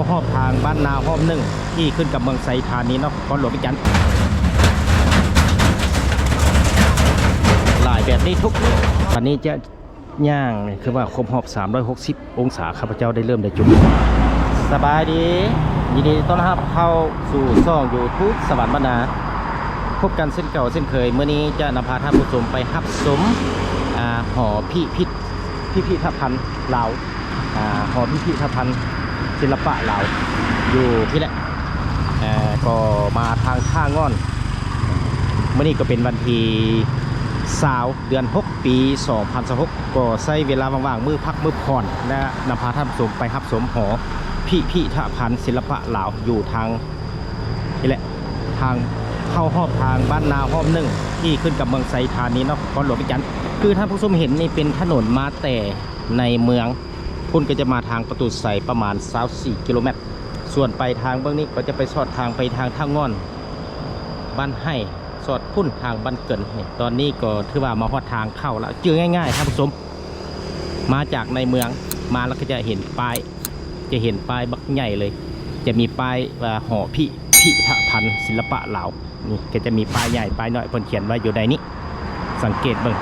ຮອບທາງບ້ານນາຮອບໜຶ່ງ ທີ່ຂຶ້ນກັບເມືອງໄຊທານີ ນະຄອນຫຼວງວຽງຈັນ ຫຼາຍແບບນີ້ທຸກ ອັນນີ້ຈະ ຍ່າງນີ້ຄືວ່າຄົບຮອບສາມຮ້ອຍຫົກສິບອົງສາ ຂ້າພະເຈົ້າໄດ້ເລີ່ມໄດ້ຈຸດ. ສະບາຍດີ ຍິນດີຕ້ອນຮັບເຂົ້າສູ່ຊ່ອງ YouTube ສະຫວັນບ້ານນາ ພົບກັນເຊັ່ນເກົ່າເຊັ່ນເຄີຍ. ມື້ນີ້ຈະນຳພາທ່ານຜູ້ຊົມໄປຮັບຊົມ ອາ ຫໍພິພິດ ພິພິທະພັນລາວ ອາ ຫໍພິພິທະພັນສິລະປະລາວ ຢູ່ພີ້ແຫຼະ ເອີ ກໍມາທາງທ່າງ່ອນ. ມື້ນີ້ກໍເປັນວັນທີຊາວ ເດືອນຫົກ ປີສອງພັນຊາວຫົກ ກໍໃຊ້ເວລາວ່າງໆ ມື້ພັກມື້ຜ່ອນ ແລະ ນຳພາທ່ານຜູ້ຊົມໄປຮັບຊົມຫໍພິພິທະພັນສິລະປະລາວ ຢູ່ທາງນີ້ແຫຼະ ທາງເຂົ້າຮອບທາງບ້ານນາຮອບໜຶ່ງ ທີ່ຂຶ້ນກັບເມືອງໄຊທານີ ນະຄອນຫຼວງວຽງຈັນ. ຄືທ່ານຜູ້ຊົມເຫັນນີ້ເປັນຖະໜົນມາແຕ່ໃນເມືອງ ພຸ້ນກໍຈະມາທາງປະຕູໄຊປະມານຊາວສີ່ກິໂລແມັດ ສ່ວນໄປທາງເບື້ອງນີ້ກໍຈະໄປສອດທາງໄປທາງທ່າງ່ອນ ບ້ານໄຮ່ ສອດພຸ້ນທາງບ້ານເກີນນີ້. ຕອນນີ້ກໍຖືວ່າມາຮອດທາງເຂົ້າລະ ຈື່ງ່າຍໆ ທ່ານຜູ້ຊົມ ມາຈາກໃນເມືອງມາແລ້ວກໍຈະເຫັນປ້າຍ ຈະເຫັນປ້າຍບັກໃຫຍ່ເລີຍ ຈະມີປ້າຍວ່າ ຫໍພິພິທະພັນສິລະປະລາວ. ນີ້ກໍຈະມີປ້າຍໃຫຍ່ປ້າຍນ້ອຍ ເພິ່ນຂຽນໄວ້ຢູ່ໃນນີ້ ສັງເກດເບິ່ງ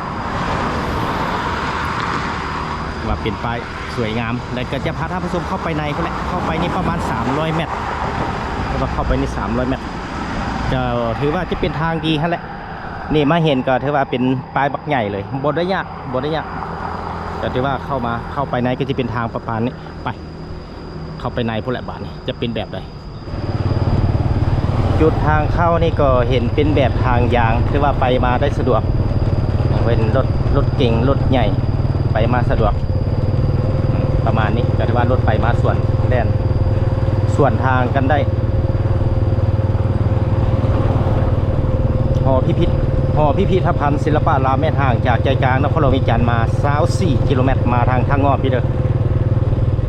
ວ່າເປັນປ້າຍສວຍງາມ. ແລ້ວກໍຈະພາທ່ານຜູ້ຊົມເຂົ້າໄປໃນພຸ້ນແຫຼະ ເຂົ້າໄປນີ້ປະມານສາມຮ້ອຍແມັດ ແລ້ວກໍເຂົ້າໄປນີ້ສາມຮ້ອຍແມັດ ກໍຖືວ່າຈະເປັນທາງດີຫັ້ນແຫຼະ. ນີ້ມາເຫັນກໍຖືວ່າເປັນປ້າຍບັກໃຫຍ່ເລີຍ ບໍ່ໄດ້ຍາກ ບໍ່ໄດ້ຍາກ ກໍຖືວ່າເຂົ້າມາ ເຂົ້າໄປໃນກໍຈະເປັນທາງປະມານນີ້. ໄປ ເຂົ້າໄປໃນພຸ້ນແຫຼະ ບາດນີ້ຈະເປັນແບບໃດ. ຈຸດທາງເຂົ້ານີ້ກໍເຫັນເປັນແບບທາງຢາງ ຖືວ່າໄປມາໄດ້ສະດວກ ເປັນລົດ ລົດເກັງ ລົດໃຫຍ່ ໄປມາສະດວກ ປະມານນີ້ ກໍຖືວ່າລົດໄປມາສວນ ແລ່ນສວນທາງກັນໄດ້. ຫໍພິພິດ ຫໍພິພິທະພັນສິລະປະລາວ ແມ່ນຫ່າງຈາກໃຈກາງນະຄອນຫຼວງວຽງຈັນມາຊາວສີ່ກິໂລແມັດ ມາທາງທາງງອບພີ້ເດີ.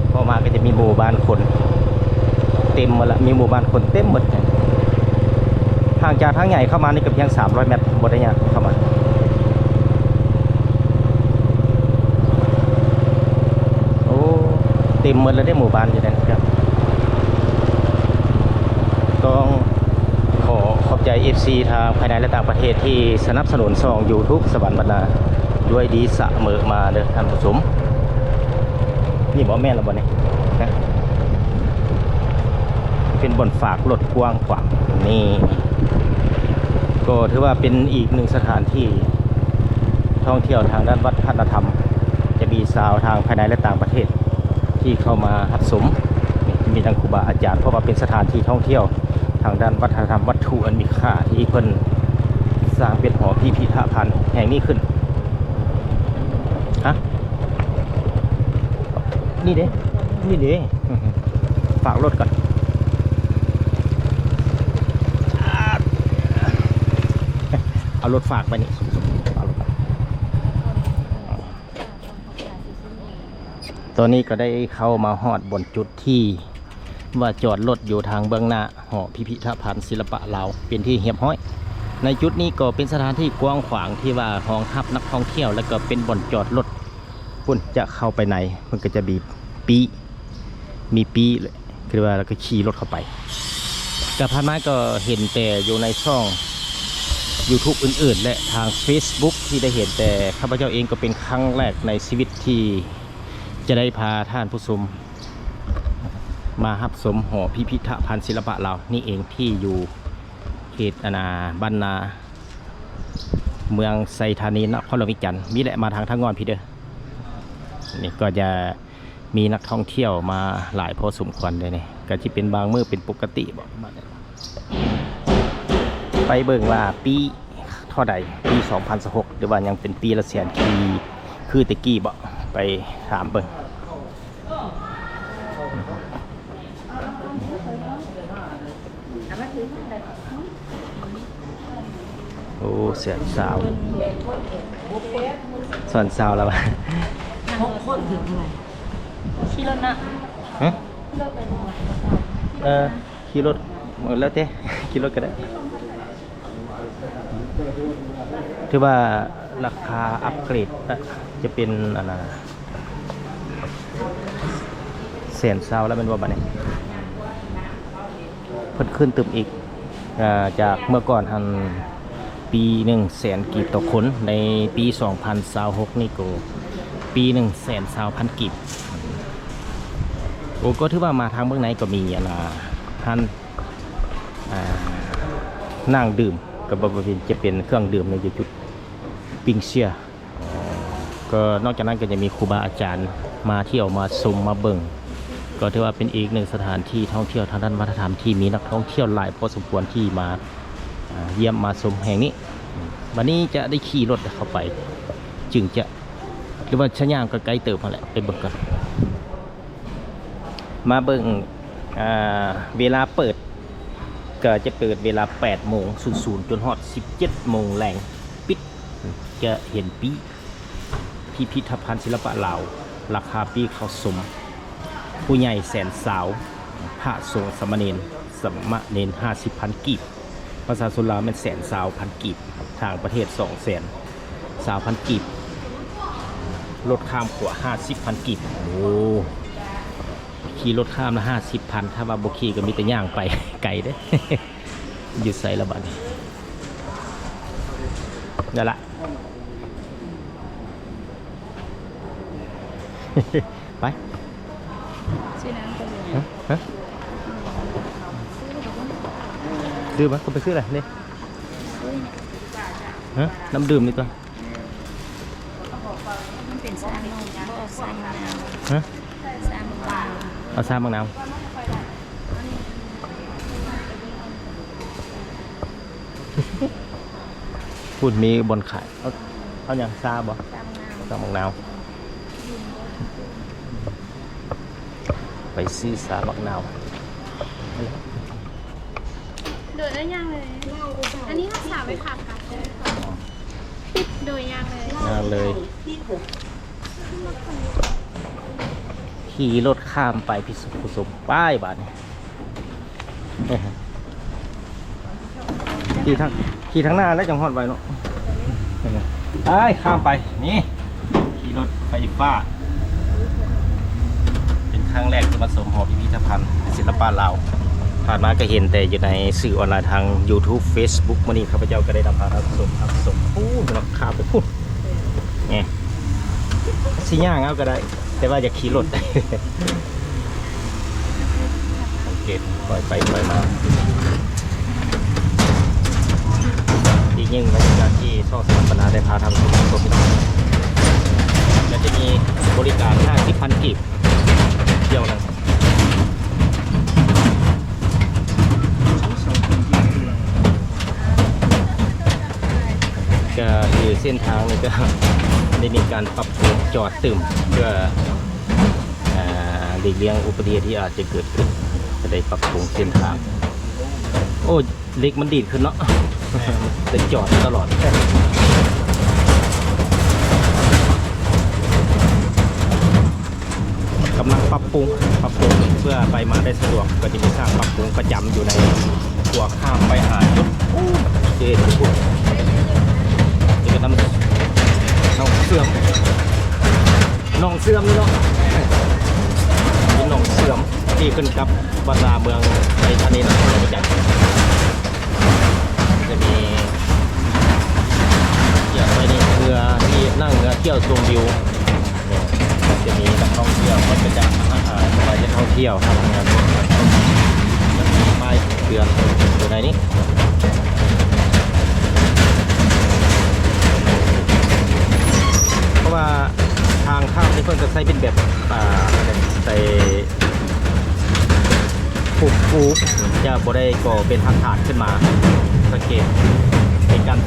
ເຂົ້າມາກໍຈະມີໝູ່ບ້ານຄົນເຕັມໝົດລະ ມີໝູ່ບ້ານຄົນເຕັມໝົດ. ຫ່າງຈາກທາງໃຫຍ່ເຂົ້າມານີ້ກໍພຽງສາມຮ້ອຍແມັດ ບໍ່ໄດ້ຍາກເຂົ້າມາ. ໂອ້ ເຕັມໝົດແລ້ວເດ້ໝູ່ບ້ານຢູ່ໃນນັ້ນ. ຕ້ອງຂໍຂອບໃຈເອັຟຊີທາງພາຍໃນ ແລະ ຕ່າງປະເທດທີ່ສະໜັບສະໜູນຊ່ອງ YouTube ສະຫວັນບັນນາດ້ວຍດີສະເໝີມາເດີທ່ານຜູ້ຊົມ. ນີ້ບໍ່ແມ່ນລະບໍ່ນີ້ ເປັນບ່ອນຝາກລົດກວ້າງຂວາງ. ນີ້ກໍຖືວ່າເປັນອີກໜຶ່ງສະຖານທີ່ທ່ອງທ່ຽວທາງດ້ານວັດທະນະທຳ ຈະມີຊາວທາງພາຍໃນ ແລະ ຕ່າງປະເທດທີ່ເຂົ້າມາຮັບຊົມ. ມີທັງຄູບາອາຈານ ເພາະວ່າເປັນສະຖານທີ່ທ່ອງທ່ຽວທາງດ້ານວັດທະນະທຳ ວັດຖຸອັນມີຄ່າທີ່ເພິ່ນສ້າງເປັນຫໍພິພິທະພັນແຫ່ງນີ້ຂຶ້ນ. ຮະ? ນີ້ເດ້ ນີ້ເດ້ ຝາກລົດກ່ອນ ເອົາລົດຝາກໄປນີ້ ເອົາລົດ ຕອນນີ້ກໍໄດ້ເຂົ້າມາຮອດບ່ອນຈຸດທີ່ວ່າຈອດລົດຢູ່ທາງເບື້ອງໜ້າ ຫໍພິພິທະພັນສິລະປະລາວເປັນທີ່ຮຽບຮ້ອຍ. ໃນຈຸດນີ້ກໍເປັນສະຖານທີ່ກວ້າງຂວາງທີ່ວ່າຮອງຮັບນັກທ່ອງທ່ຽວ ແລະ ກໍເປັນບ່ອນຈອດລົດ. ພຸ້ນຈະເຂົ້າໄປໃນ ເພິ່ນກໍຈະມີປີ້ ມີປີ້ ຄືວ່າ ແລ້ວກໍຂີ່ລົດເຂົ້າໄປ. ກໍຜ່ານມາກໍເຫັນແຕ່ຢູ່ໃນຊ່ອງ YouTube ອື່ນໆ ແລະ ທາງ Facebook ທີ່ໄດ້ເຫັນ, ແຕ່ຂ້າພະເຈົ້າເອງກໍເປັນຄັ້ງແລກໃນຊີວິດທີ່ຈະໄດ້ພາທ່ານຜູ້ຊົມ ມາຮັບຊົມຫໍພິພິທະພັນສິລະປະລາວນີ້ເອງ ທີ່ຢູ່ເຂດ ອັນນ່າ ບ້ານນາ ເມືອງໄຊທານີ ນະຄອນຫຼວງວຽງຈັນ. ນີ້ແຫຼະ ມາທາງທາງງອນພີ້ເດີ. ນີ້ກໍຈະມີນັກທ່ອງທ່ຽວມາຫຼາຍພໍສົມຄວນເດ້ນີ້. ກໍຊິເປັນບາງມື້ເປັນປົກກະຕິບໍ ໄປເບິ່ງວ່າປີເທົ່າໃດ ປີສອງພັນຊາວຫົກ ຫຼືວ່າຍັງເປັນປີລະແສນ ຄື ຄືແຕ່ກີ້ບໍ ໄປຖາມເບິ່ງ. ໂອ້ ແສນຊາວ ສອນຊາວແລ້ວ ຫົກຄົນເຖິງເທົ່າໃດ? ຂີ່ລົດນະ ຮະ? ເອີ ຂີ່ລົດ ແລ້ວແຕ່ ຂີ່ລົດກໍໄດ້. ຖືວ່າລາຄາອັບເກຣດ ຈະເປັນ ອັນນ່າ ແສນຊາວແລ້ວແມ່ນບໍ່ບາດນີ້? ເພິ່ນຂຶ້ນຕື່ມອີກ ເອີ ຈາກເມື່ອກ່ອນຫັ້ນ ປີໜຶ່ງແສນກີບຕໍ່ຄົນ ໃນປີສອງພັນຊາວຫົກນີ້ກໍປີໜຶ່ງແສນຊາວພັນກີບ. ໂອ້ ກໍຖືວ່າມາທາງເບື້ອງໃນກໍມີອັນນ່າ ຮ້ານ ອ່າ ນ້ຳດື່ມ ກໍບໍ່ ບໍ່ເປັນ ຈະເປັນເຄື່ອງດື່ມໃນຈຸດປິງເຊຍ. ກໍນອກຈາກນັ້ນກໍຈະມີຄູບາອາຈານມາທ່ຽວມາຊົມມາເບິ່ງ ກໍຖືວ່າເປັນອີກໜຶ່ງສະຖານທີ່ທ່ອງທ່ຽວທາງດ້ານວັດທະນະທຳທີ່ມີນັກທ່ອງທ່ຽວຫຼາຍພໍສົມຄວນທີ່ມາ ອ່າ ຢ້ຽມມາຊົມແຫ່ງນີ້. ບັດນີ້ຈະໄດ້ຂີ່ລົດເຂົ້າໄປ ຈຶ່ງຈະ ຫຼືວ່າຊະຍ່າງກໍໄກເຕີບຫັ້ນແຫຼະ ໄປເບິ່ງກ່ອນ. ມາເບິ່ງ ອ່າ ເວລາເປີດ ກໍຈະເປີດເວລາແປດໂມງສູນສູນ ຈົນຮອດສິບເຈັດໂມງແລງ ປິດ. ຈະເຫັນປີ້ ພິພິທະພັນສິລະປະລາວ ລາຄາປີ້ເຂົ້າຊົມ ຜູ້ໃຫຍ່ແສນຊາວ ພະສົງສາມະເນນ ສາມະເນນຫ້າສິບພັນກີບ. ປະຊາຊົນລາວແມ່ນແສນຊາວພັນກີບ, ຕ່າງປະເທດສອງແສນຊາວພັນກີບ, ລົດຂ້າມຂົວຫ້າສິບພັນກີບ. ໂອ້ ຂີ່ລົດຂ້າມລະຫ້າສິບພັນ, ຖ້າວ່າບໍ່ຂີ່ກໍມີແຕ່ຍ່າງໄປ ໄກເດ້. ຢູ່ໃສລະບາດນີ້? ນັ້ນລະ ໄປ ຊື້ນ້ຳກ່ອນ. ຮະ? ຮະ? ຊື້ບໍ່? ກໍໄປຊື້ລະນີ້. ຮະ? ນ້ຳດື່ມນີ້ຕົວະ. ມັນເປັນຊານົມ ບໍ່ເອົາຊາມະນາວ. ຮະ? ຊາມະນາວ. ເອົາຊາມະນາວ. ພຸ້ນມີບ່ອນຂາຍ. ເອົາ ເອົາຫຍັງ? ຊາບໍ່? ຊາມະນາວ. ຊາມະນາວ. ໄປຊື້ຊາບັກນາວ. ໂດຍ ເອີ້ຍ ຍ່າງເລີຍ. ອັນນີ້ຮັກສາໄວ້ຂາກະ. ໂດຍ ຍ່າງເລີຍ. ຍ່າງເລີຍ. ຂີ່ລົດຂ້າມໄປພິສຸຂຸສົມ ໄປບາດນີ້. ຂີ່ທາງ ຂີ່ທາງໜ້າແລ້ວຈັ່ງຮອດໄວເນາະ. ໄປ ຂ້າມໄປ. ນີ້ ຂີ່ລົດໄຟຟ້າ ເປັນຄັ້ງແລກທີ່ມາຊົມຫໍພິພິທະພັນສິລະປະລາວ. ຜ່ານມາກໍເຫັນແຕ່ຢູ່ໃນສື່ອອນລາຍ ທາງຢູທູບ ເຟສບຸກ. ມື້ນີ້ຂ້າພະເຈົ້າກໍໄດ້ນຳພາທ່ານຜູ້ຊົມ ທ່ານຜູ້ຊົມ ພຸ້ນເນາະ ຂ້າມໄປພຸ້ນ. ນີ້ ຊິຍ່າງເອົາກໍໄດ້ ແຕ່ວ່າຢາກຂີ່ລົດ. ໂອເຄ ຄ່ອຍໄປຄ່ອຍມາ. ອີກໜຶ່ງບັນຍາກາດທີ່ຊ່ອງສະຖາປະນາໄດ້ພາທ່ານຜູ້ຊົມມາຊົມ ກໍຈະມີບໍລິການຫ້າສິບພັນກີບ ທ່ຽວໜຶ່ງ. ກໍຄືເສັ້ນທາງນີ້ກໍໄດ້ມີການປັບປຸງຈອດຕື່ມ ເພື່ອ ອ່າ ຫຼີກລ່ຽງອຸບັດຕິເຫດທີ່ອາດຈະເກີດຂຶ້ນ, ກໍໄດ້ປັບປຸງເສັ້ນທາງ. ໂອ້ ເຫຼັກມັນດີດຂຶ້ນເນາະ ໄດ້ຈອດຕະຫຼອດ. ກຳລັງປັບປຸງ ປັບປຸງເພື່ອໄປມາໄດ້ສະດວກ, ກໍຈະມີຊ່າງປັບປຸງປະຈຳຢູ່ໃນຂົວຂ້າມໄປຫາຈຸດ ໂອ້ ເຈ ພຸ້ນ ນີ້ກໍນຳໜອງເຊື່ອມ ໜອງເຊື່ອມນີ້ເນາະ ເປັນໜອງເຊື່ອມທີ່ຂຶ້ນກັບວັດນາເມືອງໄຊທານີ ນະຄອນຫຼວງວຽງຈັນ. ຈະມີກຽມໄວ້ໃນເຮືອທີ່ນັ່ງເຮືອທ່ຽວຊົມວິວ, ຈະມີນັກທ່ອງທ່ຽວເພິ່ນກໍຈະ ອາ ມາເຮັດທ່ອງທ່ຽວ ທາງເຮືອ ຈະມີປ້າຍເຕືອນຢູ່ໃນນີ້ ເພາະວ່າທາງຂ້າມນີ້ເພິ່ນກໍໃຊ້ເປັນແບບ ອ່າ ໃສ່ ປູນປູ ຈະບໍ່ໄດ້ກໍ່ເປັນຮາກຖານຂຶ້ນມາ. ສັງເກດເປັນການ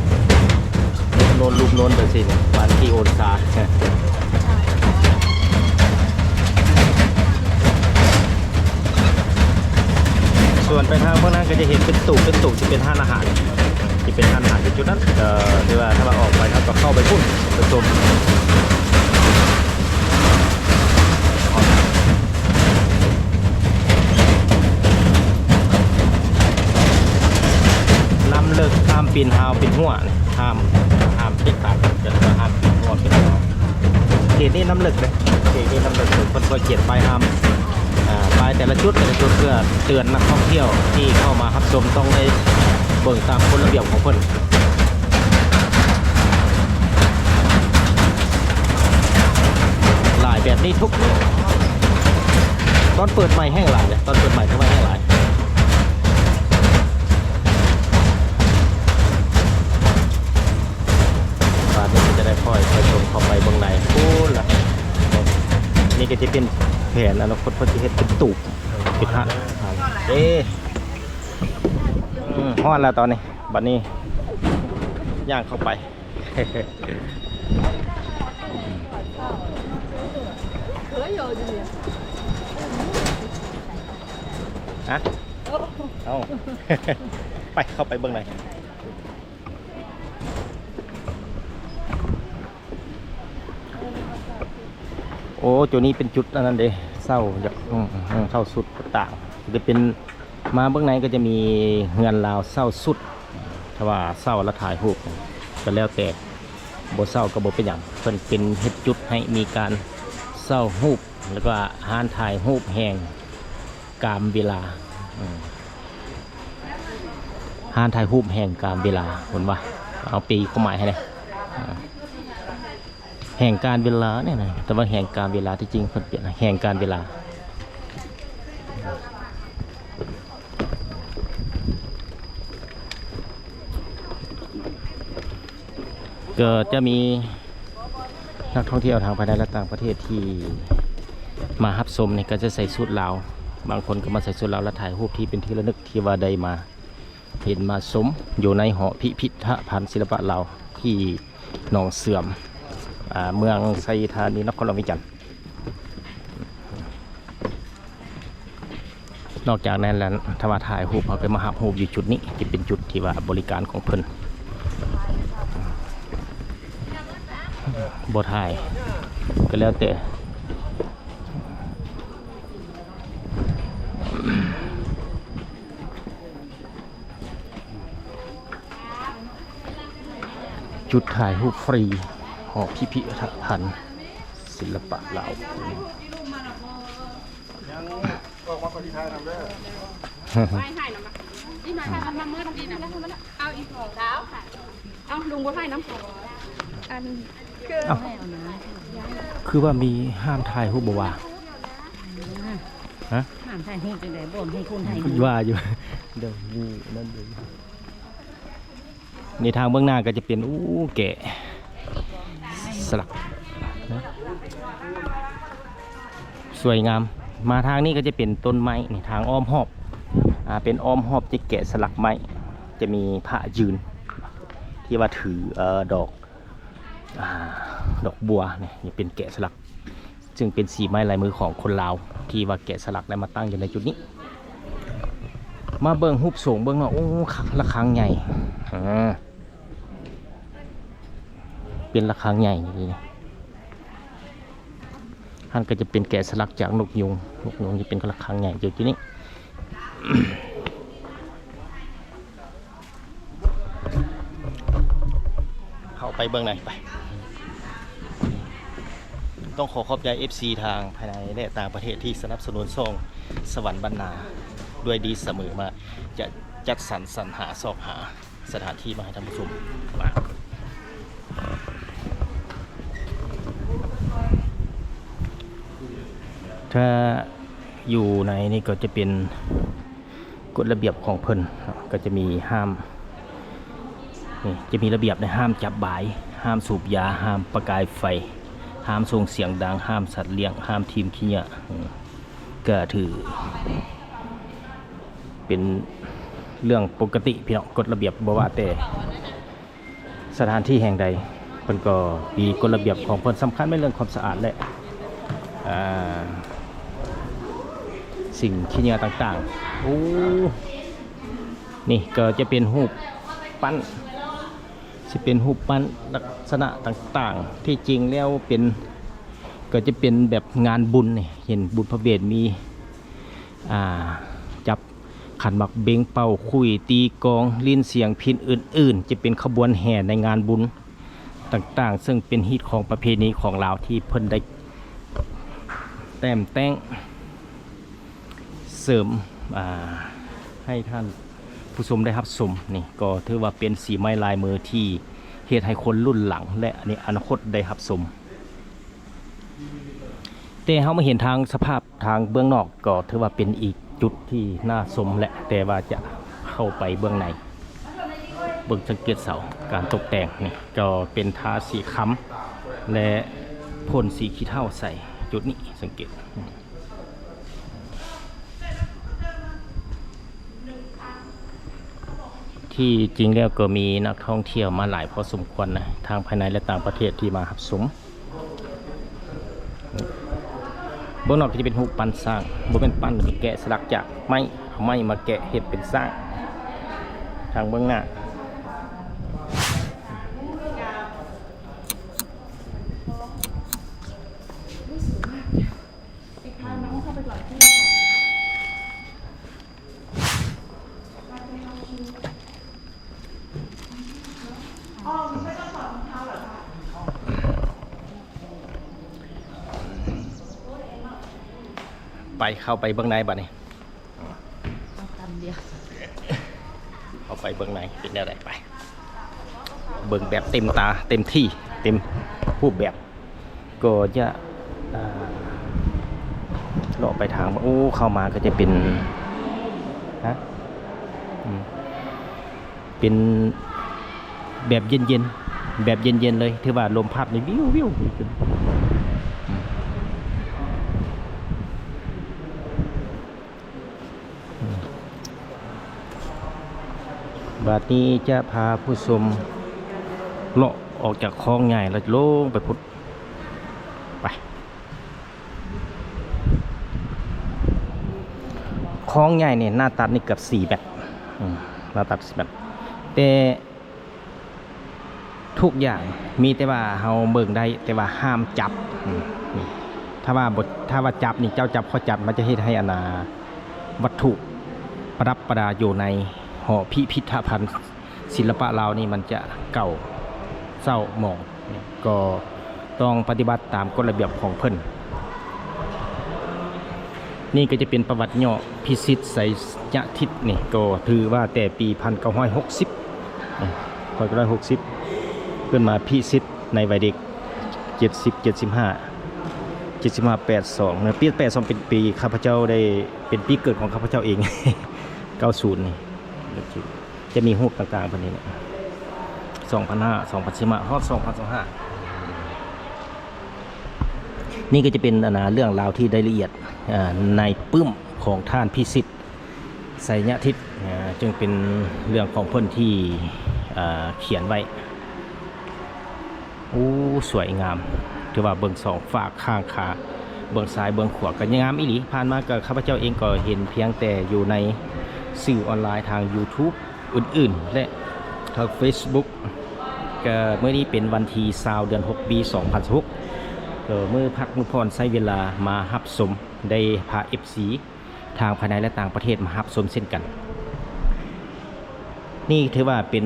ໂນ້ນ ລູບໂນ້ນໄປຊີ້ ປານທີ່ໂອນຊາ. ສ່ວນໄປທາງເບື້ອງນັ້ນກໍຈະເຫັນເປັນຕູບ ເປັນຕູບທີ່ເປັນຮ້ານອາຫານ ທີ່ເປັນຮ້ານອາຫານຢູ່ຈຸດນັ້ນ. ເອີ ຖືວ່າຖ້າວ່າອອກໄປ ເຮົາກໍເຂົ້າໄປພຸ້ນ ໄປຊົມ. ນ້ຳເລິກ ຫ້າມປີນຮາວປີນຮົ້ວ ຫ້າມ ຫ້າມເດັດຂາດ ຈະເອີ້ນວ່າຫ້າມປີນຮົ້ວປີນຮາວ. ເຂດນີ້ນ້ຳເລິກເດ້ ເຂດນີ້ນ້ຳເລິກ ເພິ່ນກໍຂຽນປ້າຍຫ້າມ. ອ່າ ປ້າຍແຕ່ລະຈຸດ ແຕ່ລະຈຸດ ເພື່ອເຕືອນນັກທ່ອງທ່ຽວທີ່ເຂົ້າມາຮັບຊົມ ຕ້ອງໄດ້ເບິ່ງຕາມກົດລະບຽບຂອງເພິ່ນ. ຫຼາຍແບບນີ້ທຸກ ຕອນເປີດໃໝ່ແຮ່ງຫຼາຍເດ້ ຕອນເປີດໃໝ່ຖືວ່າແຮ່ງຫຼາຍ. ບາດນີ້ກໍຈະໄດ້ຄ່ອຍໄປຊົມເຂົ້າໄປເບິ່ງໃນພຸ້ນລະ. ນີ້ກໍຈະເປັນແຜນອະນາຄົດ ເພິ່ນຊິເຮັດເປັນຕູບ ເປັນຮ້ານ. ເອີ ອືມ ຮອດແລ້ວຕອນນີ້ ບາດນີ້ຍ່າງເຂົ້າໄປ. ຮະ? ເອົາ ໄປ ເຂົ້າໄປເບິ່ງໜ່ອຍ. ໂອ້ ຈຸດນີ້ເປັນຈຸດອັນນັ້ນເດ້ ເຊົ່າ ຢາກ ອືມ ເຊົ່າຊຸດຕ່າງໆ ຈະເປັນ ມາເບິ່ງໃນກໍຈະມີເຮືອນລາວເຊົ່າຊຸດ ຖ້າວ່າເຊົ່າແລ້ວຖ່າຍຮູບກໍແລ້ວແຕ່ ບໍ່ເຊົ່າກໍບໍ່ເປັນຫຍັງ. ເພິ່ນເປັນເຮັດຈຸດໃຫ້ມີການເຊົ່າຮູບ ແລ້ວກໍຮ້ານຖ່າຍຮູບແຫ່ງກາມເວລາ ອືມ ຮ້ານຖ່າຍຮູບແຫ່ງກາມເວລາ ເພິ່ນວ່າ ເອົາແປຄວາມໝາຍໃຫ້ແດ່. ແຫ່ງການເວລານີ້ນະ ແຕ່ວ່າແຫ່ງການເວລາ ທີ່ຈິງເພິ່ນປ່ຽນແຫ່ງການເວລາ. ກໍຈະມີນັກທ່ອງທ່ຽວທັງພາຍໃນ ແລະ ຕ່າງປະເທດທີ່ມາຮັບຊົມນີ້ ກໍຈະໃສ່ຊຸດລາວ, ບາງຄົນກໍມາໃສ່ຊຸດລາວ ແລະ ຖ່າຍຮູບທີ່ເປັນທີ່ລະນຶກ ທີ່ວ່າໄດ້ມາ ເຫັນມາຊົມຢູ່ໃນຫໍພິພິທະພັນສິລະປະລາວທີ່ໜອງເສື່ອມ ອາ ເມືອງໄຊທານີ ນະຄອນຫຼວງວຽງຈັນ. ນອກຈາກນັ້ນແລ້ວ ຖ້າວ່າຖ່າຍຮູບ ເຮົາກໍມາຮັບຮູບຢູ່ຈຸດນີ້ ຈະເປັນຈຸດທີ່ວ່າບໍລິການຂອງເພິ່ນ ບໍ່ຖ່າຍກໍແລ້ວແຕ່. ຈຸດຖ່າຍຮູບຟຣີ ຫໍພິພິທະພັນສິລະປະລາວ. ເອົາ ລຸງບໍ່ຖ່າຍນຳ ອັນ ຄື ເອົ້າ ຄືວ່າມີຫ້າມຖ່າຍຮູບບໍ່ວ່າ? ຮະ? ຫ້າມຖ່າຍຮູບຈັ່ງໃດ? ບໍ່ໃຫ້ຄົນຖ່າຍຮູບ ວ່າຢູ່ ດຽວມີນັ້ນເດ້. ນີ້ທາງເບື້ອງໜ້າກໍຈະເປັນ ໂອ້ ແກະສະຫຼັກນະ ສວຍງາມ. ມາທາງນີ້ກໍຈະເປັນຕົ້ນໄມ້ນີ້ ທາງອ້ອມຮອບ ອາ ເປັນອ້ອມຮອບທີ່ແກະສະຫຼັກໄມ້ ຈະມີພະຢືນທີ່ວ່າຖື ເອີ ດອກ ອາ ດອກບົວນີ້ ນີ້ເປັນແກະສະຫຼັກ ຊຶ່ງເປັນສີໄມ້ລາຍມືຂອງຄົນລາວ ທີ່ວ່າແກະສະຫຼັກ ແລ້ວມາຕັ້ງຢູ່ໃນຈຸດນີ້. ມາເບິ່ງຮູບໂສງເບິ່ງເນາະ ໂອ້ ລະຄັງໃຫຍ່ ອາ ເປັນລະຄັງໃຫຍ່ນີ້. ຫັ້ນກໍຈະເປັນແກະສະຫຼັກຈາກນົກຍຸງ ນົກຍຸງຈະເປັນລະຄັງໃຫຍ່ຢູ່ທີ່ນີ້. ເຂົ້າໄປເບິ່ງໜ່ອຍ ໄປ. ຕ້ອງຂໍຂອບໃຈເອັຟຊີທາງພາຍໃນ ແລະ ຕ່າງປະເທດທີ່ສະໜັບສະໜູນຊ່ອງສະຫວັນບັນນາດ້ວຍດີສະເໝີມາ ຈະຈັດສັນສັນຫາຊອກຫາ ສະຖານທີ່ມາໃຫ້ທ່ານຜູ້ຊົມ. ມາ ຖ້າຢູ່ໃນນີ້ກໍຈະເປັນກົດລະບຽບຂອງເພິ່ນເນາະ ກໍຈະມີຫ້າມ ນີ້ຈະມີລະບຽບໃນ ຫ້າມຈັບບາຍ, ຫ້າມສູບຢາ, ຫ້າມປະກາຍໄຟ, ຫ້າມສົ່ງສຽງດັງ, ຫ້າມສັດລ້ຽງ, ຫ້າມຖິ້ມຂີ້ເຫຍື້ອ ກໍຖື ເປັນເລື່ອງປົກກະຕິພີ່ນ້ອງ, ກົດລະບຽບບໍ່ວ່າແຕ່ສະຖານທີ່ແຫ່ງໃດ ເພິ່ນກໍມີກົດລະບຽບຂອງເພິ່ນ, ສຳຄັນແມ່ນເລື່ອງຄວາມສະອາດ ແລະ ອາ ສິ່ງຂີ້ເຫຍື້ອຕ່າງໆ. ໂອ້ ນີ້ກໍຈະເປັນຮູບປັ້ນ ຊິເປັນຮູບປັ້ນລັກສະນະຕ່າງໆ ທີ່ຈິງແລ້ວເປັນ ກໍຈະເປັນແບບງານບຸນນີ້ ເຫັນບຸນພະເວດ ມີ ອ່າ ຈັບຂັນໝາກເບັງ ເປົ່າຂຸຍ ຕີກອງ ຫຼິ້ນສຽງພິນອື່ນໆ ຈະເປັນຂະບວນແຫ່ໃນງານບຸນຕ່າງໆ ເຊິ່ງເປັນຮີດຄອງປະເພນີຂອງລາວ ທີ່ເພິ່ນໄດ້ແຕ້ມແຕ່ງ ເສີມ ອ່າ ໃຫ້ທ່ານຜູ້ຊົມໄດ້ຮັບຊົມ. ນີ້ກໍຖືວ່າເປັນສີໄມ້ລາຍມືທີ່ເຮັດໃຫ້ຄົນລຸ້ນຫຼັງ ແລະ ໃນອະນາຄົດໄດ້ຮັບຊົມ. ແຕ່ເຮົາມາເຫັນທາງສະພາບທາງເບື້ອງນອກ ກໍຖືວ່າເປັນອີກຈຸດທີ່ໜ້າຊົມແຫຼະ, ແຕ່ວ່າຈະເຂົ້າໄປເບື້ອງໃນ ເບິ່ງສັງເກດເສົາ ການຕົກແຕ່ງນີ້ ກໍເປັນທາສີຄຳ ແລະ ພົ່ນສີຂີ້ເຖົ້າໃສ່ຈຸດນີ້ ສັງເກດ. ທີ່ຈິງແລ້ວກໍມີນັກທ່ອງທ່ຽວມາຫຼາຍພໍສົມຄວນນະ ທັງພາຍໃນ ແລະ ຕ່າງປະເທດທີ່ມາຮັບຊົມ. ເບື້ອງນອກກໍຈະເປັນຮູບປັ້ນຊ້າງ, ບໍ່ແມ່ນປັ້ນ ແກະສະຫຼັກຈາກໄມ້, ເອົາໄມ້ມາແກະເຮັດເປັນຊ້າງ. ທາງເບື້ອງໜ້າ ໄປ ເຂົ້າໄປເບື້ອງໃນບາດນີ້. ເຂົ້າໄປເບື້ອງໃນເປັນແນວໃດ ໄປເບິ່ງແບບເຕັມຕາ ເຕັມທີ່ ເຕັມຮູບແບບ. ກໍຈະ ອ່າ ເລາະໄປທາງ ໂອ້ ເຂົ້າມາກໍຈະເປັນ ຮະ ອືມ ເປັນແບບເຢັນໆ ແບບເຢັນໆເລີຍ ຖືວ່າລົມພັດນີ້ວິວໆ ອືມ ບາດນີ້ຈະພາຜູ້ຊົມເລາະອອກຈາກຄອງໃຫຍ່ ແລ້ວລົງໄປພຸ້ນ ໄປ. ຄອງໃຫຍ່ນີ້ໜ້າຕັດນີ້ເກືອບສີ່ແມັດ ອືມ ໜ້າຕັດສີ່ແມັດ ແຕ່ ທຸກຢ່າງມີແຕ່ວ່າເຮົາເບິ່ງໄດ້ ແຕ່ວ່າຫ້າມຈັບ. ອືມ ຖ້າວ່າບໍ່ ຖ້າວ່າຈັບນີ້ ເຈົ້າຈັບ ເຂົາຈັບ ມັນຈະເຮັດໃຫ້ອັນນ່າ ວັດຖຸປະດັບປະດາຢູ່ໃນຫໍພິພິທະພັນສິລະປະລາວນີ້ ມັນຈະເກົ່າເສົ້າໝອງ. ກໍຕ້ອງປະຕິບັດຕາມກົດລະບຽບຂອງເພິ່ນ. ນີ້ກໍຈະເປັນປະຫວັດຫຍໍ້ ພິສິດ ໄຊຍະທິດ ນີ້ກໍຖືວ່າແຕ່ປີພັນເກົ້າຮ້ອຍຫົກສິບ ພັນເກົ້າຮ້ອຍຫົກສິບ ຂຶ້ນມາພິສິດໃນໄວເດັກ ເຈັດສິບ ເຈັດສິບຫ້າ ເຈັດສິບຫ້າ ແປດສອງ ນະ ປີແປດສອງເປັນປີຂ້າພະເຈົ້າໄດ້ ເປັນປີເກີດຂອງຂ້າພະເຈົ້າເອງ ເກົ້າສິບ ນີ້ ຈະມີຮູບຕ່າງໆເພິ່ນນີ້ແຫຼະ ສອງພັນຫ້າ ສອງພັນສິບຫ້າ ຮອດສອງພັນຊາວຫ້າ. ນີ້ກໍຈະເປັນ ອັນນ່າ ເລື່ອງລາວທີ່ລາຍລະອຽດ ເອີ ໃນປຶ້ມຂອງທ່ານພິສິດ ໄຊຍະທິດ ເອີ ຈຶ່ງເປັນເລື່ອງຂອງເພິ່ນທີ່ ເອີ ຂຽນໄວ້. ໂອ້ ສວຍງາມ ຖືວ່າເບິ່ງສອງຟາກຂ້າງຂາ ເບື້ອງຊ້າຍເບື້ອງຂວາກໍງາມອີ່ຫຼີ. ຜ່ານມາກໍຂ້າພະເຈົ້າເອງກໍເຫັນພຽງແຕ່ຢູ່ໃນສື່ອອນລາຍທາງຢູທູບອື່ນໆ ແລະ ທາງເຟສບຸກ. ກໍມື້ນີ້ເປັນວັນທີຊາວ ເດືອນຫົກ ປີສອງພັນຊາວຫົກ ກໍມື້ພັກມື້ຜ່ອນໃຊ້ເວລາມາຮັບຊົມ ໄດ້ພາເອັຟຊີ ທາງພາຍໃນ ແລະ ຕ່າງປະເທດມາຮັບຊົມເຊັ່ນກັນ. ນີ້ຖືວ່າເປັນ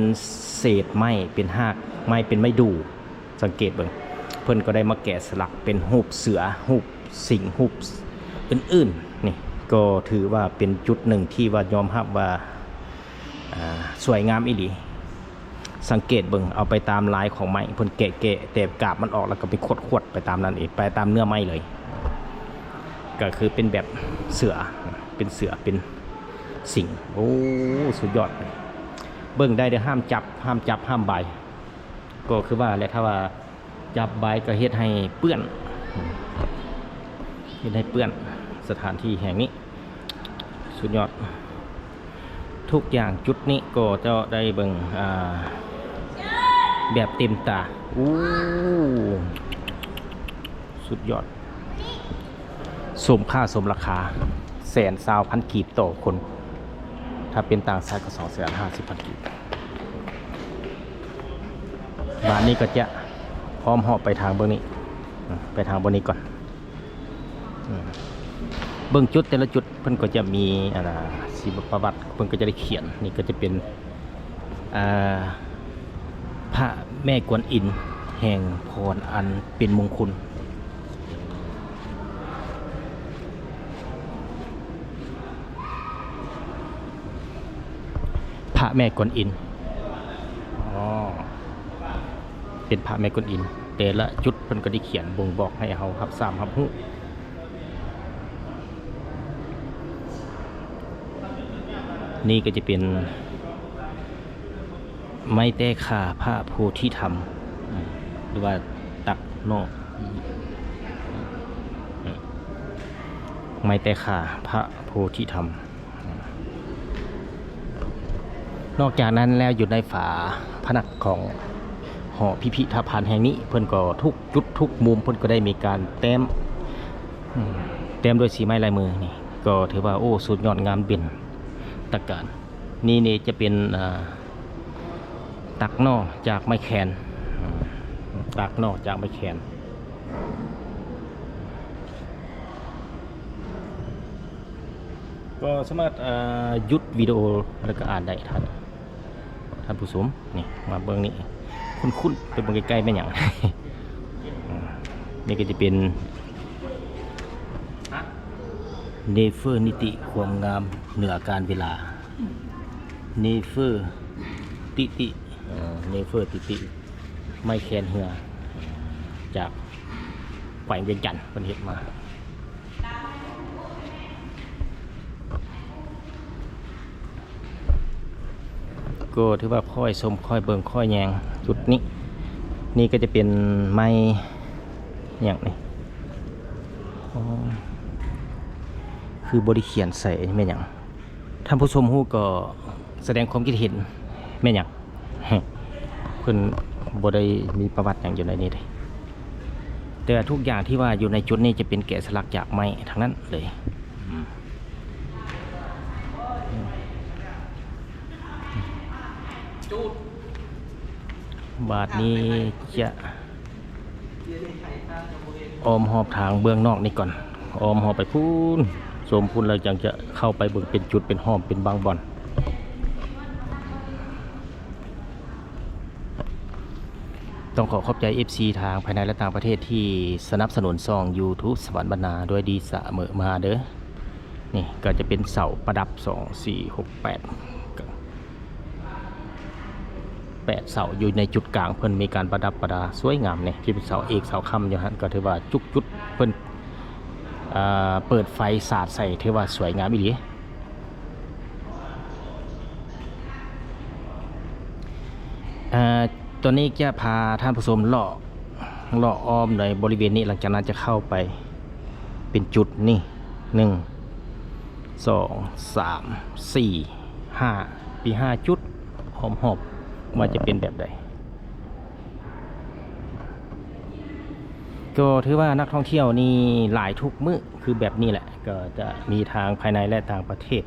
ເສດໄມ້ ເປັນຮາກໄມ້ ເປັນໄມ້ດູ່. ສັງເກດເບິ່ງ ເພິ່ນກໍໄດ້ມາແກະສະຫຼັກເປັນຮູບເສືອ ຮູບສິງ ຮູບອື່ນໆ. ນີ້ກໍຖືວ່າເປັນຈຸດໜຶ່ງທີ່ວ່າຍອມຮັບວ່າ ອ່າ ສວຍງາມອີ່ຫຼີ. ສັງເກດເບິ່ງ ເອົາໄປຕາມລາຍຂອງໄມ້ ເພິ່ນແກະໆ ແຕ່ກາບມັນອອກ ແລ້ວກໍໄປຂວດໆ ໄປຕາມນັ້ນເອງ ໄປຕາມເນື້ອໄມ້ເລີຍ ກໍຄືເປັນແບບເສືອ ເປັນເສືອ ເປັນສິງ. ໂອ້ ສຸດຍອດ ເບິ່ງໄດ້ເດີ້ ຫ້າມຈັບ ຫ້າມຈັບ ຫ້າມບາຍ. ກໍຄືວ່າແຫຼະ ຖ້າວ່າ ຈັບບາຍກໍເຮັດໃຫ້ເປື້ອນ ເຮັດໃຫ້ເປື້ອນສະຖານທີ່ແຫ່ງນີ້. ສຸດຍອດ ທຸກຢ່າງຈຸດນີ້ກໍເຈົ້າໄດ້ເບິ່ງ ອ່າ ແບບເຕັມຕາ. ໂອ້ ສຸດຍອດ ສົມຄ່າສົມລາຄາ ແສນຊາວພັນກີບຕໍ່ຄົນ, ຖ້າເປັນຕ່າງຊາດກໍສອງແສນຫ້າສິບພັນກີບ. ບາດນີ້ກໍຈະອ້ອມຮອບໄປທາງເບື້ອງນີ້ ອາ ໄປທາງບ່ອນນີ້ກ່ອນ. ອາ ເບິ່ງຈຸດແຕ່ລະຈຸດ ເພິ່ນກໍຈະມີ ອັນນ່າ ຊີວະປະຫວັດ ເພິ່ນກໍຈະໄດ້ຂຽນ. ນີ້ກໍຈະເປັນ ອ່າ ພະແມ່ກວນອິມແຫ່ງພອນອັນເປັນມົງຄຸນ. ພະແມ່ກວນອິນ. ອໍ ເປັນພະແມ່ກວນອິນ. ແຕ່ລະຈຸດເພິ່ນກໍໄດ້ຂຽນບົ່ງບອກໃຫ້ເຮົາຮັບຊາບຮັບຮູ້. ນີ້ກໍຈະເປັນໄມ້ແຕ້ຂ້າພະໂພທິທຳ ຫຼືວ່າຕັກໜໍ່ ໄມ້ແຕ້ຂ້າພະໂພທິທຳ. ນອກຈາກນັ້ນແລ້ວ ຢູ່ໃນຝາຜະໜັງຂອງຫໍພິພິທະພັນແຫ່ງນີ້ ເພິ່ນກໍທຸກຈຸດທຸກມຸມ ເພິ່ນກໍໄດ້ມີການແຕ້ມ ອາ ແຕ້ມດ້ວຍສີໄມ້ລາຍມື. ນີ້ກໍຖືວ່າ ໂອ້ ສຸດຍອດງາມເດັ່ນຕະການ. ນີ້ ນີ້ຈະເປັນ ອາ ຕັກໜໍ່ຈາກໄມ້ແຄນ ອາ ຕັກໜໍ່ຈາກໄມ້ແຄນ. ກໍສາມາດ ເອີ ຢຸດວິດີໂອ ແລ້ວກໍອ່ານໄດ້ ທ່ານ ທ່ານຜູ້ຊົມ. ນີ້ ມາເບິ່ງນີ້ ຄຸ້ນໆ ໄປເບິ່ງໃກ້ໆ ແມ່ນຫຍັງ? ນີ້ກໍຈະເປັນ ເນເຟີນິຕິຄວາມງາມເໜືອການເວລາ ເນເຟີຕິຕິ ເອີ ເນເຟີຕິຕິ ໄມ້ແຄນເຮືອ ຈາກແຂວງວຽງຈັນ ເພິ່ນເຮັດມາ. ກໍຖືວ່າຄ່ອຍຊົມ ຄ່ອຍເບິ່ງ ຄ່ອຍແຍງຈຸດນີ້. ນີ້ກໍຈະເປັນໄມ້ຫຍັງນີ້? ອໍ ຄືບໍ່ໄດ້ຂຽນໃສ່ ແມ່ນຫຍັງ? ທ່ານຜູ້ຊົມຮູ້ກໍສະແດງຄວາມຄິດເຫັນ ແມ່ນຫຍັງ? ເພິ່ນບໍ່ໄດ້ມີປະຫວັດຫຍັງຢູ່ໃນນີ້ເດ້ ແຕ່ວ່າທຸກຢ່າງທີ່ວ່າຢູ່ໃນຈຸດນີ້ຈະເປັນແກະສະຫຼັກຈາກໄມ້ທັງນັ້ນເລີຍ. ອືມ ບາດນີ້ຈະອ້ອມຮອບທາງເບື້ອງນອກນີ້ກ່ອນ ອ້ອມຮອບໄປພຸ້ນ ຊົມພຸ້ນ ແລ້ວຈັ່ງຈະເຂົ້າໄປເບິ່ງເປັນຈຸດເປັນຫ້ອມເປັນບາງບ່ອນ. ຕ້ອງຂໍຂອບໃຈ ເອັຟຊີ ທາງພາຍໃນ ແລະ ຕ່າງປະເທດທີ່ສະໜັບສະໜູນຊ່ອງ YouTube ສະຫວັນບັນນາດ້ວຍດີສະເໝີມາເດີ. ນີ້ກໍຈະເປັນເສົາປະດັບ ສອງ ສີ່ ຫົກ ແປດ ແປດເສົາຢູ່ໃນຈຸດກາງ ເພິ່ນມີການປະດັບປະດາສວຍງາມ. ນີ້ທີ່ເປັນເສົາເອກເສົາຄ້ຳຢູ່ຫັ້ນ ກໍຖືວ່າທຸກຈຸດເພິ່ນ ເອີ ເປີດໄຟສາດໃສ່ ຖືວ່າສວຍງາມອີ່ຫຼີ. ເອີ ຕອນນີ້ຈະພາທ່ານຜູ້ຊົມເລາະ ເລາະອ້ອມໃນບໍລິເວນນີ້ ຫຼັງຈາກນັ້ນຈະເຂົ້າໄປເປັນຈຸດນີ້ ໜຶ່ງ ສອງ ສາມ ສີ່ ຫ້າ ມີຫ້າຈຸດ ອ້ອມຮອບວ່າຈະເປັນແບບໃດ. ກໍຖືວ່ານັກທ່ອງທ່ຽວນີ້ຫຼາຍທຸກມື້ ຄືແບບນີ້ແຫຼະ ກໍຈະມີທາງພາຍໃນ ແລະ ຕ່າງປະເທດ.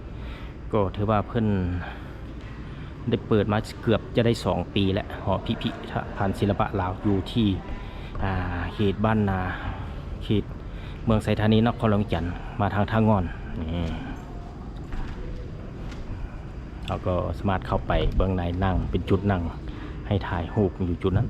ກໍຖືວ່າເພິ່ນໄດ້ເປີດມາເກືອບຈະໄດ້ສອງປີແລ້ວ ຫໍພິພິທະພັນສິລະປະລາວ ຢູ່ທີ່ ອາ ເຂດບ້ານນາ ເຂດເມືອງໄຊທານີ ນະຄອນຫຼວງວຽງຈັນ ມາທາງທ່າງ່ອນ. ນີ້ ເຮົາກໍສາມາດເຂົ້າໄປເບື້ອງໃນ ນັ່ງເປັນຈຸດນັ່ງ ໃຫ້ຖ່າຍຮູບຢູ່ຈຸດນັ້ນ.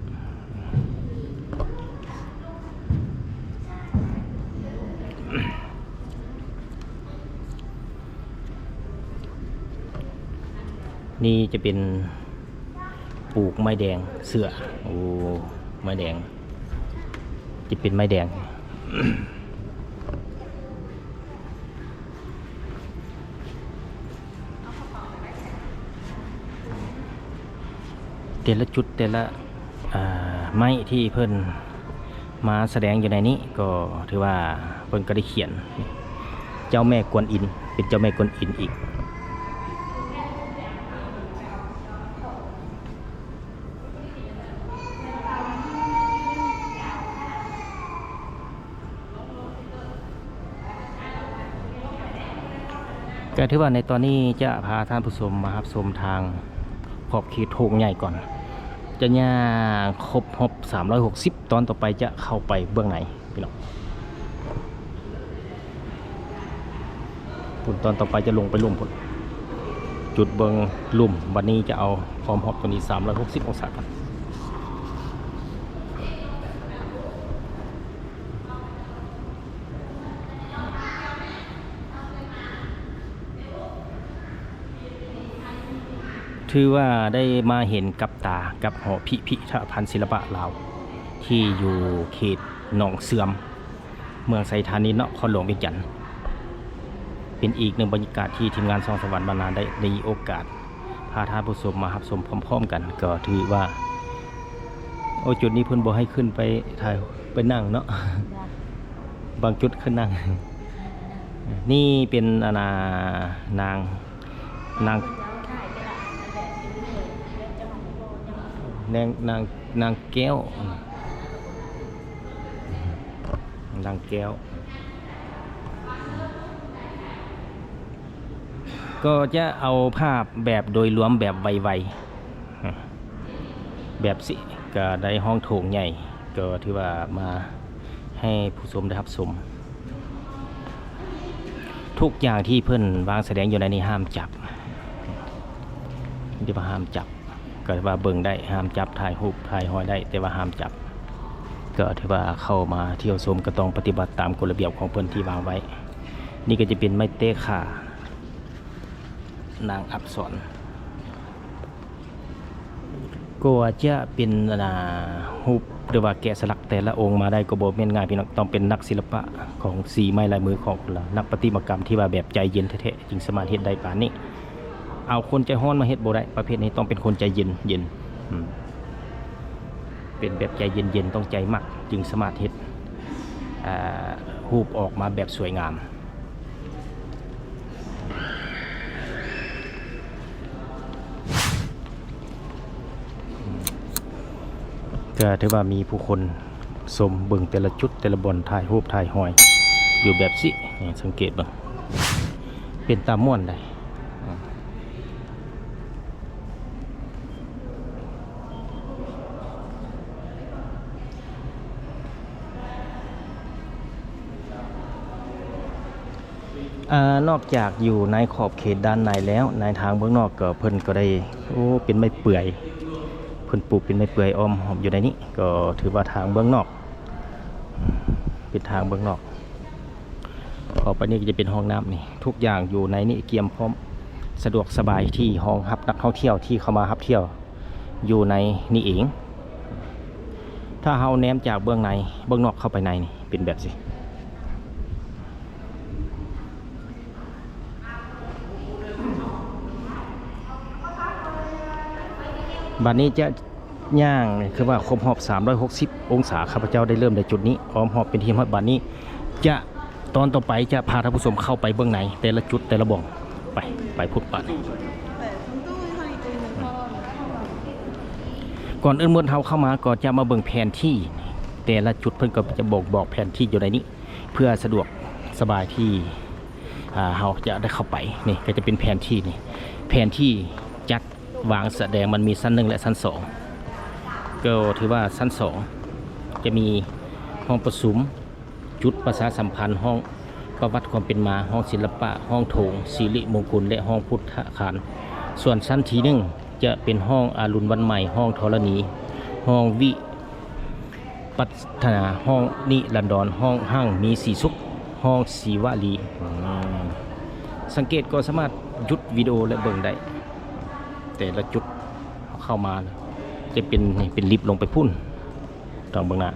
ນີ້ຈະເປັນ ປູກໄມ້ແດງເສືອ ໂອ້ ໄມ້ແດງ ຈະເປັນໄມ້ແດງ. ແຕ່ລະຈຸດ ແຕ່ລະ ອາ ໄມ້ທີ່ເພິ່ນມາສະແດງຢູ່ໃນນີ້ ກໍຖືວ່າເພິ່ນກໍໄດ້ຂຽນ ເຈົ້າແມ່ກວນອິນ ເປັນເຈົ້າແມ່ກວນອິນອີກ. ກໍຖືວ່າໃນຕອນນີ້ຈະພາທ່ານຜູ້ຊົມມາຮັບຊົມທາງຂອບເຂດໂຖງໃຫຍ່ກ່ອນ ຈະຍ່າງຄົບຮອບສາມຮ້ອຍຫົກສິບ ຕອນຕໍ່ໄປຈະເຂົ້າໄປເບື້ອງໃນພີ່ນ້ອງ. ພຸ້ນ ຕອນຕໍ່ໄປຈະລົງໄປລຸ່ມພຸ້ນ ຈຸດເບິ່ງລຸ່ມ. ບັດນີ້ຈະເອົາອ້ອມຮອບຕົວນີ້ສາມຮ້ອຍຫົກສິບອົງສາກ່ອນ. ເ ຖືວ່າໄດ້ມາເຫັນກັບຕາກັບຫໍພິພິທະພັນສິລະປະລາວ ທີ່ຢູ່ເຂດໜອງເສື່ອມ ເມືອງໄຊທານີເນາະ ນະຄອນຫຼວງວຽງຈັນ. ເປັນອີກໜຶ່ງບັນຍາກາດທີ່ທີມງານສ່ອງສະຫວັນບັນນາໄດ້ມີໂອກາດພາທ່ານຜູ້ຊົມມາຮັບຊົມພ້ອມໆກັນ. ກໍຖືວ່າ ໂອ້ ຈຸດນີ້ເພິ່ນບໍ່ໃຫ້ຂຶ້ນໄປຖ່າຍ ໄປນັ່ງເນາະ. ບາງຈຸດຄືນັ່ງ. ນີ້ເປັນ ອັນນ່າ ນາງ ນາງ ນາງ ນາງ ນາງແກ້ວ ນາງແກ້ວ ກໍຈະເອົາພາບແບບໂດຍລວມແບບໄວໆ ແບບຊິ ກໍໄດ້ຫ້ອງໂຖງໃຫຍ່ ກໍຖືວ່າມາ ໃຫ້ຜູ້ຊົມໄດ້ຮັບຊົມ. ທຸກຢ່າງທີ່ເພິ່ນວາງສະແດງຢູ່ໃນນີ້ຫ້າມຈັບ ທີ່ວ່າຫ້າມຈັບ ກໍຖືວ່າເບິ່ງໄດ້ ຫ້າມຈັບ ຖ່າຍຮູບ ຖ່າຍຮອຍໄດ້ ແຕ່ວ່າຫ້າມຈັບ. ກໍຖືວ່າເຂົ້າມາທ່ຽວຊົມກໍຕ້ອງປະຕິບັດຕາມກົດລະບຽບຂອງເພິ່ນທີ່ວາງໄວ້. ນີ້ກໍຈະເປັນໄມ້ເຕະຂາ ນາງອັບສອນ ກໍຈະເປັນ ອັນນ່າ ຮູບ ຫຼືວ່າແກະສະຫຼັກແຕ່ລະອົງມາໄດ້ກໍບໍ່ແມ່ນງ່າຍພີ່ນ້ອງ, ຕ້ອງເປັນນັກສິລະປະຂອງສີໄມ້ລາຍມືຂອງຄົນລາວ, ນັກປະຕິມາກຳທີ່ວ່າແບບໃຈເຢັນແທ້ໆ ຈຶ່ງສາມາດເຮັດໄດ້ປານນີ້. ເອົາຄົນໃຈຮ້ອນມາເຮັດບໍ່ໄດ້, ປະເພດນີ້ຕ້ອງເປັນຄົນໃຈເຢັນ, ເຢັນ ອືມ ເປັນແບບໃຈເຢັນໆ, ຕ້ອງໃຈມັກຈຶ່ງສາມາດເຮັດ ອາ ຮູບອອກມາແບບສວຍງາມ. ກໍຖືວ່າມີຜູ້ຄົນຊົມເບິ່ງແຕ່ລະຈຸດ ແຕ່ລະບ່ອນ ຖ່າຍຮູບຖ່າຍຮອຍຢູ່ແບບຊີ້ ສັງເກດເບິ່ງ ເປັນຕາມ່ວນໃດ໋. ອາ ນອກຈາກຢູ່ໃນຂອບເຂດດ້ານໃນແລ້ວ ໃນທາງເບື້ອງນອກກໍ ເພິ່ນກໍໄດ້ ໂອ້ ເປັນໄມ້ເປືອຍ ເພິ່ນປູກເປັນໄມ້ເປືອຍອ້ອມຮອບຢູ່ໃນນີ້ ກໍຖືວ່າທາງເບື້ອງນອກ ເປັນທາງເບື້ອງນອກ. ຕໍ່ໄປນີ້ກໍຈະເປັນຫ້ອງນ້ຳນີ້ ທຸກຢ່າງຢູ່ໃນນີ້ກຽມພ້ອມ ສະດວກສະບາຍທີ່ຮອງຮັບນັກທ່ອງທ່ຽວທີ່ເຂົ້າມາຮັບທ່ຽວ ຢູ່ໃນນີ້ເອງ. ຖ້າເຮົາແນມຈາກເບື້ອງໃນ ເບື້ອງນອກເຂົ້າໄປໃນນີ້ ເປັນແບບຊີ້. ບັດນີ້ຈະຍ່າງ ຄືວ່າຄົບຮອບສາມຮ້ອຍຫົກສິບອົງສາ, ຂ້າພະເຈົ້າໄດ້ເລີ່ມໃນຈຸດນີ້ ອ້ອມຮອບເປັນທີ່ຮຽບຮ້ອຍ. ບັດນີ້ຈະ ຕອນຕໍ່ໄປຈະພາທ່ານຜູ້ຊົມເຂົ້າໄປເບິ່ງໃນແຕ່ລະຈຸດແຕ່ລະບ່ອນ. ໄປ ໄປພຸ້ນບາດນີ້. ກ່ອນອື່ນໝົດເຮົາເຂົ້າມາກໍຈະມາເບິ່ງແຜນທີ່ ແຕ່ລະຈຸດເພິ່ນກໍຈະບອກ ບອກແຜນທີ່ຢູ່ໃນນີ້ ເພື່ອສະດວກສະບາຍທີ່ ອ່າ ເຮົາຈະໄດ້ເຂົ້າໄປ. ນີ້ກໍຈະເປັນແຜນທີ່ນີ້ ແຜນທີ່ຈັດວາງສະແດງ ມັນມີຊັ້ນໜຶ່ງ ແລະ ຊັ້ນສອງ ກໍຖືວ່າຊັ້ນສອງຈະມີຫ້ອງປະຊຸມ ຈຸດປະຊາສຳພັນ, ຫ້ອງປະຫວັດຄວາມເປັນມາ, ຫ້ອງສິລະປະ, ຫ້ອງໂຖງສິລິມົງຄຸນ ແລະ ຫ້ອງພຸດທະຄານ. ສ່ວນຊັ້ນທີໜຶ່ງຈະເປັນຫ້ອງອະລຸນວັນໃໝ່, ຫ້ອງທໍລະນີ, ຫ້ອງວິປັດທະນາ, ຫ້ອງນິລັນດອນ, ຫ້ອງຮັ່ງມີສີສຸກ, ຫ້ອງສີວະລີ. ອືມ ສັງເກດກໍສາມາດຢຸດວິດີໂອ ແລະ ເບິ່ງໄດ້ ແຕ່ລະຈຸດເຂົ້າມາ ຈະເປັນ ເປັນລິບລົງໄປພຸ້ນ. ຕາມເບື້ອງໜ້າ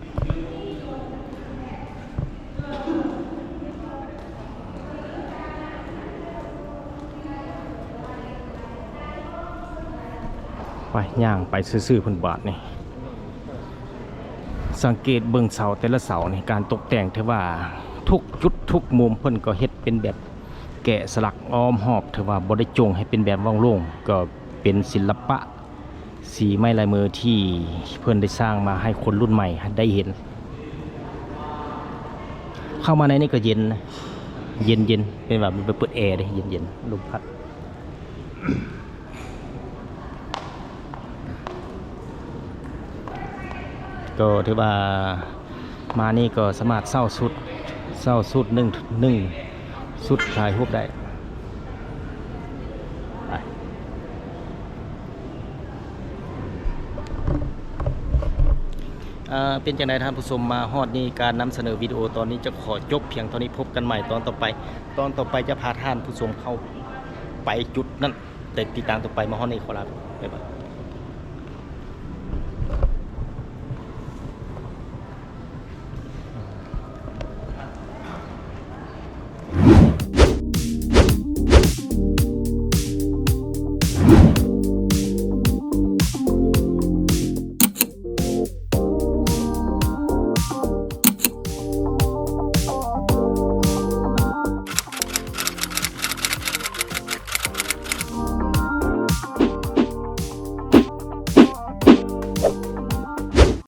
ໄປ ຍ່າງໄປຊື່ໆ ເພິ່ນບາດນີ້. ສັງເກດເບິ່ງເສົາແຕ່ລະເສົານີ້ ການຕົກແຕ່ງ ຖືວ່າທຸກຈຸດທຸກມຸມເພິ່ນກໍເຮັດເປັນແບບແກະສະຫຼັກອ້ອມຮອບ ຖືວ່າບໍ່ໄດ້ຈົ່ງໃຫ້ເປັນແບບໂລ່ງໆ ກໍເປັນສິລະປະ ສີໄມ້ລາຍມືທີ່ເພິ່ນໄດ້ສ້າງມາໃຫ້ຄົນລຸ້ນໃໝ່ໄດ້ເຫັນ. ເຂົ້າມາໃນນີ້ກໍເຢັນນະ ເຢັນໆ ເປັນວ່າໄປເປີດແອເດ້ ເຢັນໆ ລົມພັດ. ກໍຖືວ່າມານີ້ກໍສາມາດເຊົ່າຊຸດ ເຊົ່າຊຸດໜຶ່ງ ໜຶ່ງຊຸດຖ່າຍຮູບໄດ້. ໄປ ເອີ ເປັນຈັ່ງໃດທ່ານຜູ້ຊົມ ມາຮອດນີ້ ການນຳສະເໜີວິດີໂອຕອນນີ້ຈະຂໍຈົບພຽງເທົ່ານີ້. ພົບກັນໃໝ່ຕອນຕໍ່ໄປ. ຕອນຕໍ່ໄປຈະພາທ່ານຜູ້ຊົມເຂົ້າໄປຈຸດນັ້ນ ໄດ້ຕິດຕາມຕໍ່ໄປ. ມາຮອດນີ້ຂໍລາ ບາຍບາຍ.